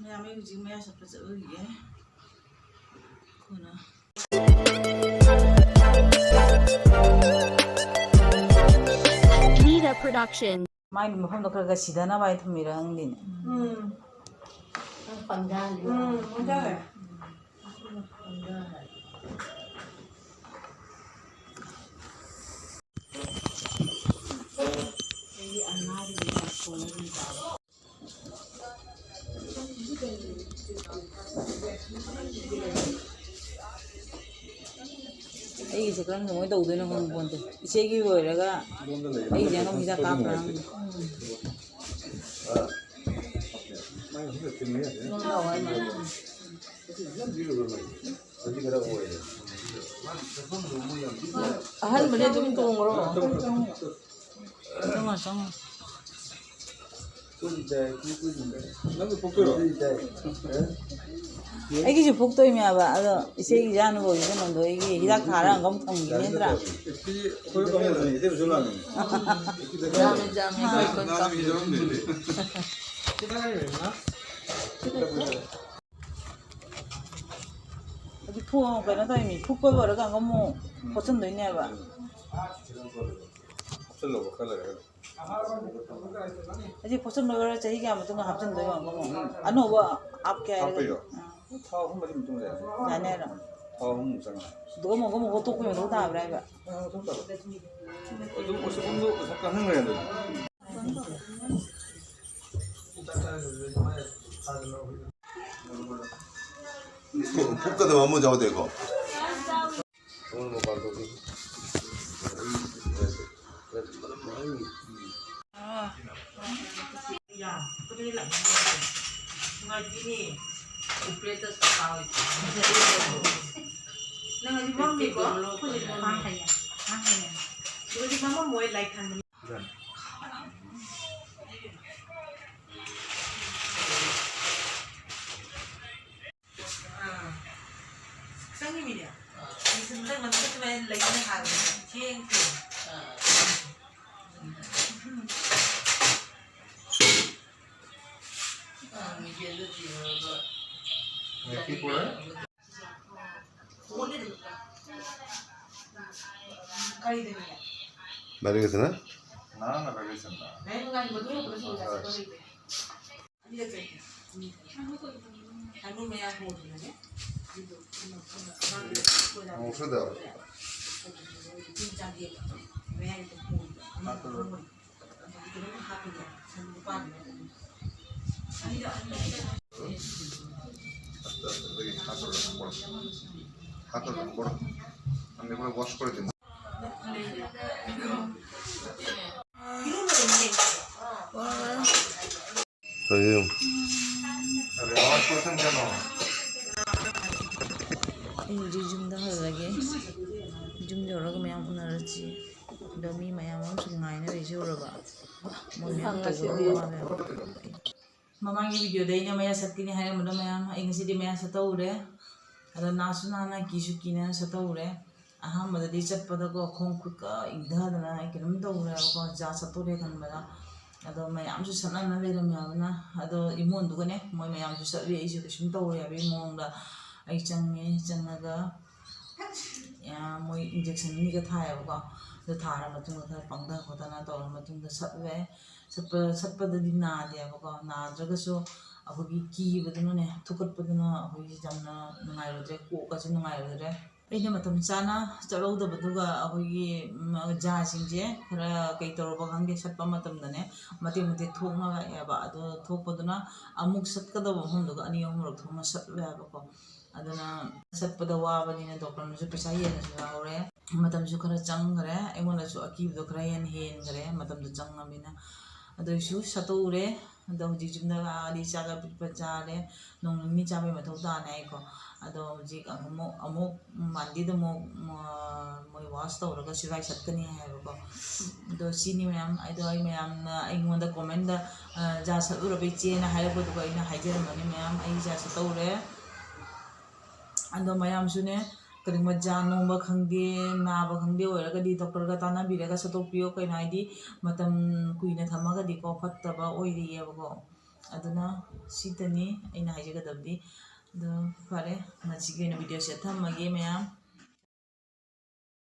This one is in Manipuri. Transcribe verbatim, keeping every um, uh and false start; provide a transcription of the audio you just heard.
ꯃꯌꯥꯝ, ꯑꯩ ꯍꯧꯖꯤꯛ ꯃꯌꯥ ꯁꯠꯄ ꯆꯠꯂꯨꯈꯤꯒꯦ꯫ ꯀꯣꯟꯅ꯫ Nida Production. ꯃꯥꯏ ꯃꯐꯝꯗꯣ ꯈꯔ ꯈꯔ ꯁꯤꯊꯅꯕ ꯍꯥꯏꯅ ꯊꯝꯕꯤꯔ ꯈꯪꯗꯦꯅꯦ꯫ ꯎꯝ꯫ ꯅꯪ ꯄꯪꯊꯍꯜꯂꯤ꯫ ꯎꯝ, ꯄꯪꯊꯍꯜꯂꯦ꯫ ꯑꯩꯗꯤ ꯑꯉꯥꯡꯒꯤ ꯃꯈꯣꯟ ꯑꯗꯨꯝ ꯇꯥꯕ꯫ ꯑꯩꯒꯤꯁꯦ ꯀꯔꯝ ꯀꯃꯥꯏꯅ ꯇꯧꯗꯣꯏꯅꯣ ꯈꯪꯄꯣꯟꯇꯦ꯫ ꯏꯆꯦꯒꯤ ꯂꯣꯏꯔꯒ ꯑꯩꯒꯤꯁꯦ ꯑꯉꯝ ꯍꯤꯗꯥꯛ ꯀꯥꯞꯄ꯭ꯔꯥ ꯈꯪꯗꯦ꯫ ꯑꯍꯟꯕꯅꯦ ꯑꯗꯨꯝ ꯇꯣꯡꯉꯨꯔꯣ꯫ ꯆꯪꯉꯣ, ꯆꯪꯉꯣ꯫ ꯅꯪꯁꯨ ꯄꯣꯛꯇꯣꯏꯔꯣ? ꯑꯩꯒꯤꯁꯨ ꯄꯣꯛꯇꯣꯏꯅꯦ ꯍꯥꯏꯕ꯫ ꯑꯗꯣ ꯏꯆꯦꯒꯤ ꯏꯆꯥꯅꯨꯄꯥꯒꯤ ꯀꯩꯅꯣꯗꯣ ꯑꯩꯒꯤ ꯍꯤꯗꯥꯛ ꯊꯥꯔꯒ ꯑꯃꯨꯛ ꯊꯝꯈꯤꯅꯤ ꯅꯠꯇ꯭ꯔꯥ? ꯁꯤ ꯑꯩꯈꯣꯏ ꯀꯥꯡꯕꯨꯗꯅꯤ, ꯏꯇꯩꯃꯁꯨ ꯂꯥꯛꯑꯝꯃꯤ꯫ ꯌꯥꯝꯃꯦ, ꯌꯥꯝꯃꯦ, ꯑꯩꯈꯣꯏ ꯀꯥꯡꯕꯨ꯫ ꯉꯥꯃꯤ ꯌꯥꯎꯔꯝꯗꯣꯏꯅꯦ꯫ ꯑꯗꯨ ꯐꯨ-, ꯀꯩꯅꯣ ꯇꯧꯔꯤꯃꯤ, ꯐꯨꯛꯄ ꯂꯣꯏꯔꯒ ꯑꯃꯨꯛ ꯐꯣꯠꯆꯟꯗꯣꯏꯅꯦꯕ꯫ ꯍꯥꯞꯆꯜꯂꯣꯕ ꯈꯔ ꯂꯩꯔꯒ꯫ ꯑꯁꯤ ꯐꯣꯠꯆꯟꯕ ꯂꯣꯏꯔ ꯆꯍꯤ ꯀꯌꯥ ꯃꯇꯨꯡꯗ ꯍꯥꯞꯆꯤꯟꯗꯣꯏꯅꯣ ꯑꯃꯨꯛ? ꯑꯅꯧꯕ ꯍꯥꯞꯀꯦ ꯍꯥꯏꯔꯒꯗꯤ? ꯍꯥꯞꯄꯩꯔꯣ? ꯑꯥ꯫ ꯊꯥ ꯑꯍꯨꯝ ꯃꯔꯤ ꯃꯇꯨꯡꯗ ꯌꯥꯅꯤ꯫ ꯌꯥꯅꯤ ꯍꯥꯏꯔꯣ? ꯊꯥ ꯑꯍꯨꯝꯃꯨꯛ ꯆꯪꯉꯦ꯫ ꯑꯗꯨꯒ ꯑꯃꯨꯛ, ꯑꯃꯨꯛ ꯍꯣꯠꯇꯣꯛꯄꯩ ꯃꯊꯧ ꯇꯥꯕ꯭ꯔꯥ ꯍꯥꯏꯕ? ꯑꯥ, ꯃꯊꯧ ꯇꯥꯕ꯫ ꯑꯗꯨ ꯎꯁꯨ ꯄꯨꯡꯗꯣ ꯄꯩꯁꯥ ꯀꯥꯟꯍꯟꯈ꯭ꯔꯦ ꯑꯗꯨꯗꯤ꯫ ꯐꯨꯛꯀꯗꯕ ꯑꯃ ꯌꯥꯎꯗꯦꯀꯣ꯫ ꯅꯪ ꯑꯗꯨ ꯃꯝꯃꯤꯀꯣ? ꯑꯩꯈꯣꯏꯗꯤ ꯃꯝꯃꯦ꯫ ꯑꯗꯨꯗꯤ ꯃꯝꯃꯝꯃꯣꯏ, ꯂꯥꯏꯠ ꯊꯥꯟꯕꯅꯤ꯫ ꯑꯥ꯫ ꯆꯪꯉꯤꯃꯤꯅꯦ꯫ ꯃꯤꯁꯦ ꯃꯊꯪ ꯃꯊꯪ ꯁꯨꯃꯥꯏꯅ ꯂꯩꯅꯤ ꯍꯥꯏꯕꯅꯦ꯫ ꯊꯦꯡ ꯊꯦꯡ꯫ বাইরে গেছে না? না, না, বাইরে গেছে না। মাংস দেওয়া। আস্তে আস্তে দেখি, হাত ধরে রাখুন, বড়। হাত ধরে রাখুন, বড়। আমি এগুলো ওয়াশ করে দিন। ꯀꯔꯤ? ꯑꯗꯩ ꯑꯋꯥꯖ ꯀꯣꯏꯁꯟ ꯀꯩꯅꯣ? ꯑꯩ ꯍꯧꯖꯤꯛ ꯌꯨꯝꯗ ꯍꯜꯂꯒꯦ꯫ ꯌꯨꯝ ꯌꯧꯔꯒ ꯃꯌꯥꯝ ꯎꯅꯔꯁꯤ꯫ ꯑꯗꯣ ꯃꯤ ꯃꯌꯥꯝ ꯑꯃꯁꯨ ꯉꯥꯏꯅꯔꯤꯁꯦ ꯎꯔꯕ? ꯃꯣꯏ ꯃꯌꯥꯝ ꯇꯧꯕꯗꯣ ꯋꯥ ꯃꯌꯥꯝ꯫ ꯃꯃꯥꯡꯒꯤ ꯚꯤꯗꯤꯑꯣꯗ ꯑꯩꯅ ꯃꯌꯥ ꯁꯠꯀꯅꯤ ꯍꯥꯏꯔꯝꯕꯗꯣ ꯃꯌꯥꯝ, ꯑꯩ ꯉꯁꯤꯗꯤ ꯃꯌꯥ ꯁꯠꯇꯧꯔꯦ꯫ ꯑꯗꯣ ꯅꯥꯁꯨ ꯅꯥꯅ ꯀꯤꯁꯨ ꯀꯤꯅ ꯁꯠꯇꯧꯔꯦ꯫ ꯑꯍꯥꯟꯕꯗꯗꯤ ꯆꯠꯄꯗꯀꯣ ꯈꯣꯡ ꯈꯨꯠꯀ ꯏꯪꯊꯗꯅ ꯑꯩ ꯀꯩꯅꯣꯝ ꯇꯧꯔꯦꯕꯀꯣ, ꯖꯥ ꯆꯠꯇꯣꯔꯦ ꯈꯟꯕꯗ꯫ ꯑꯗꯣ ꯃꯌꯥꯝꯁꯨ ꯁꯠꯅꯅ ꯂꯩꯔꯝꯃꯦ ꯍꯥꯏꯕꯅ, ꯑꯗꯣ ꯏꯃꯣꯟꯗꯨꯒꯅꯦ ꯃꯣꯏ ꯃꯌꯥꯝꯁꯨ ꯆꯠꯂꯤ, ꯑꯩꯁꯨ ꯀꯩꯁꯨꯝ ꯇꯧꯔꯣꯏ ꯍꯥꯏꯕꯒꯤ ꯃꯑꯣꯡꯗ ꯑꯩ ꯆꯪꯉꯦ꯫ ꯆꯪꯉꯒ ꯃꯣꯏ ꯏꯟꯖꯦꯛꯁꯟ ꯑꯅꯤꯒ ꯊꯥꯏꯌꯦꯕꯀꯣ꯫ ꯑꯗꯨ ꯊꯥꯔ ꯃꯇꯨꯡꯗ ꯈꯔ ꯄꯪꯊ ꯈꯣꯠꯇꯅ ꯇꯧꯔ ꯃꯇꯨꯡꯗ ꯁꯠꯂꯦ꯫ ꯁꯠꯄ ꯁꯠꯄꯗꯗꯤ ꯅꯥꯗꯦꯕꯀꯣ꯫ ꯅꯥꯗ꯭ꯔꯒꯁꯨ ꯑꯩꯈꯣꯏꯒꯤ ꯀꯤꯕꯗꯨꯅꯅꯦ, ꯊꯨꯀꯠꯄꯗꯨꯅ ꯑꯩꯈꯣꯏꯒꯤ ꯌꯥꯝꯅ ꯅꯨꯡꯉꯥꯏꯔꯨꯗ꯭ꯔꯦ, ꯀꯣꯛꯀꯁꯨ ꯅꯨꯡꯉꯥꯏꯔꯨꯗ꯭ꯔꯦ꯫ ꯑꯩꯅ ꯃꯇꯝ ꯆꯥꯅ ꯆꯠꯍꯧꯗꯕꯗꯨꯒ ꯑꯩꯈꯣꯏꯒꯤ, ꯎꯝ, ꯖꯥꯁꯤꯡꯁꯦ ꯈꯔ ꯀꯩ ꯇꯧꯔꯕ ꯈꯪꯗꯦ, ꯁꯠꯄ ꯃꯇꯝꯗꯅꯦ ꯃꯇꯦꯛ ꯃꯇꯦꯛ ꯊꯣꯛꯅꯔꯛꯑꯦꯕ꯫ ꯑꯗꯣ ꯊꯣꯛꯄꯗꯨꯅ ꯑꯃꯨꯛ ꯁꯠꯀꯗꯕ ꯃꯐꯝꯗꯨꯒ ꯑꯅꯤ ꯑꯍꯨꯝꯔꯛ ꯊꯣꯛꯅ ꯁꯠꯂꯦꯕꯀꯣ꯫ ꯑꯗꯨꯅ ꯁꯠꯄꯗ ꯋꯥꯕꯅꯤꯅ ꯗꯣꯛꯇꯔꯅꯁꯨ ꯄꯩꯁꯥ ꯍꯦꯟꯅꯁꯨ ꯂꯧꯔꯦ꯫ ꯃꯇꯝꯁꯨ ꯈꯔ ꯆꯪꯈ꯭ꯔꯦ, ꯑꯩꯉꯣꯟꯗꯁꯨ ꯑꯀꯤꯕꯗꯣ ꯈꯔ ꯍꯦꯟꯅ ꯍꯦꯟꯈ꯭ꯔꯦ, ꯃꯇꯝꯗꯣ ꯆꯪꯉꯕꯅꯤꯅ꯫ ꯑꯗꯨ ꯑꯣꯏꯁꯨ ꯁꯠꯇꯣꯛꯎꯔꯦ꯫ ꯑꯗꯣ ꯍꯧꯖꯤꯛ ꯌꯨꯝꯗ ꯂꯥꯛꯑꯗꯤ ꯆꯥꯛ ꯑꯄꯤꯛꯄ ꯆꯥꯔꯦ, ꯅꯣꯡ ꯅꯤꯅꯤ ꯆꯥꯕꯩ ꯃꯊꯧ ꯇꯥꯅꯤ ꯍꯥꯏꯀꯣ꯫ ꯑꯗꯣ ꯍꯧꯖꯤꯛ ꯑꯃꯨꯛ, ꯑꯃꯨꯛ ꯃꯟꯗꯦꯗ ꯑꯃꯨꯛ, ꯃ-, ꯃꯣꯏ ꯋꯥꯁ ꯇꯧꯔꯒ ꯁꯤꯔꯥꯏ ꯆꯠꯀꯅꯤ ꯍꯥꯏꯌꯦꯕꯀꯣ꯫ ꯑꯗꯣ ꯁꯤꯅꯤ ꯃꯌꯥꯝ꯫ ꯑꯗꯣ ꯑꯩ ꯃꯌꯥꯝꯅ ꯑꯩꯉꯣꯟꯗ ꯀꯣꯃꯦꯟꯗ, ꯑ, "ꯖꯥ ꯁꯠꯂꯨꯔꯕ ꯏꯆꯦꯅ?" ꯍꯥꯏꯔꯛꯄꯗꯨꯒ ꯑꯩꯅ ꯍꯥꯏꯖꯔꯝꯕꯅꯤ ꯃꯌꯥꯝ, ꯑꯩ ꯖꯥ ꯁꯠꯇꯧꯔꯦ꯫ ꯑꯗꯣ ꯃꯌꯥꯝꯁꯨꯅꯦ, ꯀꯔꯤꯒꯨꯝꯕ ꯖꯥ ꯅꯣꯝꯕ ꯈꯪꯗꯦ, ꯅꯥꯕ ꯈꯪꯗꯦ ꯑꯣꯏꯔꯒꯗꯤ ꯗꯣꯛꯇꯔꯒ ꯇꯥꯟꯅꯕꯤꯔꯒ ꯁꯠꯇꯣꯛꯄꯤꯌꯣ꯫ ꯀꯩꯅꯣ ꯍꯥꯏꯗꯤ, ꯃꯇꯝ ꯀꯨꯏꯅ ꯊꯝꯃꯒꯗꯤꯀꯣ ꯐꯠꯇꯕ ꯑꯣꯏꯔꯤꯑꯕꯀꯣ꯫ ꯑꯗꯨꯅ ꯁꯤꯇꯅꯤ ꯑꯩꯅ ꯍꯥꯏꯖꯒꯗꯕꯗꯤ꯫ ꯑꯗꯣ ꯐꯔꯦ, ꯉꯁꯤꯒꯤ ꯑꯣꯏꯅ videoꯁꯦ ꯊꯝꯃꯒꯦ ꯃꯌꯥꯝ꯫